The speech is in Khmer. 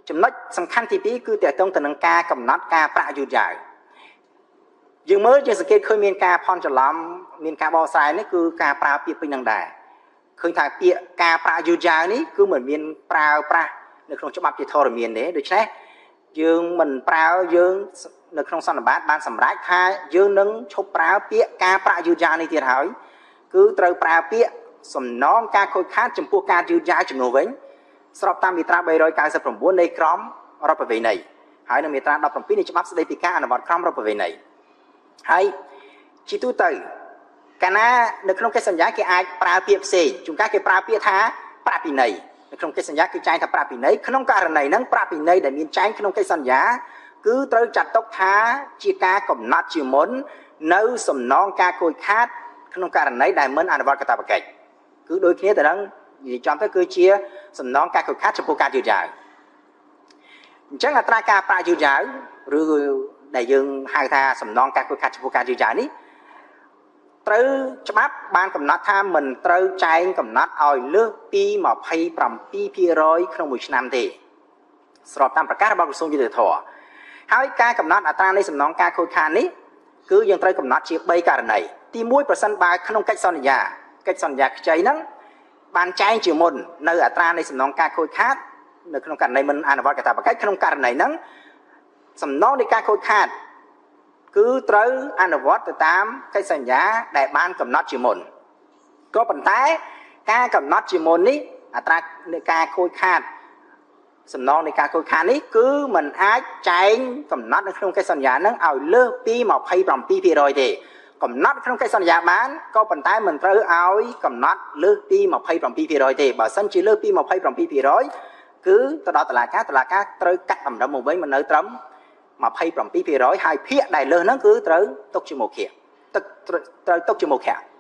ចំណុចសំខាន់ទី2 គឺតកតងទៅនឹងការកំណត់ការប្រាក់យឺតយ៉ាវ។ យើងមើល យើងសង្កេតឃើញមានការផន់ច្រឡំ មានការបកស្រាយនេះ គឺការប្រើពាក្យពេញនឹងដែរ ឃើញថាពាក្យការប្រាក់យឺតយ៉ាវនេះ គឺមិនមានប្រើប្រាស់នៅក្នុងច្បាប់ជាធរមានទេ។ ដូច្នេះយើងមិនប្រើ យើងនៅក្នុងសន្និបាតបានសម្រេចថា យើងនឹងឈប់ប្រើពាក្យការប្រាក់យឺតយ៉ាវនេះទៀតហើយ គឺត្រូវប្រើពាក្យសំណងការខូចខាតចំពោះការយឺតយ៉ាវជំនួសវិញ ស្របតាមមាត្រា399នៃក្រមរដ្ឋប្រវេណី ហើយនិងមាត្រា17នៃច្បាប់ស្តីពីការអនុវត្តក្រមរដ្ឋប្រវេណី។ ហើយជាទូទៅ កាលណានៅក្នុងកិច្ចសន្យាគេអាចប្រើពាក្យផ្សេង ជួនកាលគេប្រើពាក្យថាប្រាក់ពិន័យ នៅក្នុងកិច្ចសន្យាគឺចែងថាប្រាក់ពិន័យ ក្នុងករណីហ្នឹង ប្រាក់ពិន័យដែលមានចែងក្នុងកិច្ចសន្យា គឺត្រូវចាត់ទុកថាជាការកំណត់ជាមុននៅសំណងការខូចខាតក្នុងករណីដែលមិនអនុវត្តកាតព្វកិច្ច គឺដូចគ្នាទៅនឹង និយាយចំទៅ គឺជាសំណងការខូចខាតចំពោះការយឺតយ៉ាវ។ អញ្ចឹងអត្រាការប្រាក់យឺតយ៉ាវ ឬដែលយើងហៅថាសំណងការខូចខាតចំពោះការយឺតយ៉ាវនេះ ត្រូវច្បាប់បានកំណត់ថា មិនត្រូវចែងកំណត់ឲ្យលើសពី27%ក្នុងមួយឆ្នាំទេ ស្របតាមប្រកាសរបស់ក្រសួងយុត្តិធម៌។ ហើយការកំណត់អត្រានៃសំណងការខូចខាតនេះ គឺយើងត្រូវកំណត់ជា3ករណី។ ទី1 ប្រសិនបើក្នុងកិច្ចសន្យា កិច្ចសន្យាខ្ចីហ្នឹងបានចែងជាមុននៅអត្រានៃសំណងការខូចខាតនៅក្នុងករណីមិនអនុវត្តកាតព្វកិច្ច ក្នុងករណីហ្នឹង សំណងនៃការខូចខាតគឺត្រូវអនុវត្តទៅតាមកិច្ចសន្យាដែលបានកំណត់ជាមុន ក៏ប៉ុន្តែការកំណត់ជាមុននេះ អត្រានៃការខូចខាត សំណងនៃការខូចខាតនេះ គឺมันអាចចែងកំណត់នៅក្នុងកិច្ចសន្យានឹងឲ្យលើសពី27%ទេ។ កំណត់ក្នុងកិច្ចសន្យាបាន ក៏ប៉ុន្តែមិនត្រូវឲ្យកំណត់លើសពី27%ទេ។ បើសិនជាលើសពី27% គឺទៅដល់តុលាការ តុលាការត្រូវកាត់តម្រឹមមកវិញ មកនៅត្រឹម27% ហើយភាគដែលលើសហ្នឹងគឺត្រូវទុកជាមុខៈ ទឹកត្រូវទុកជាមុខៈ។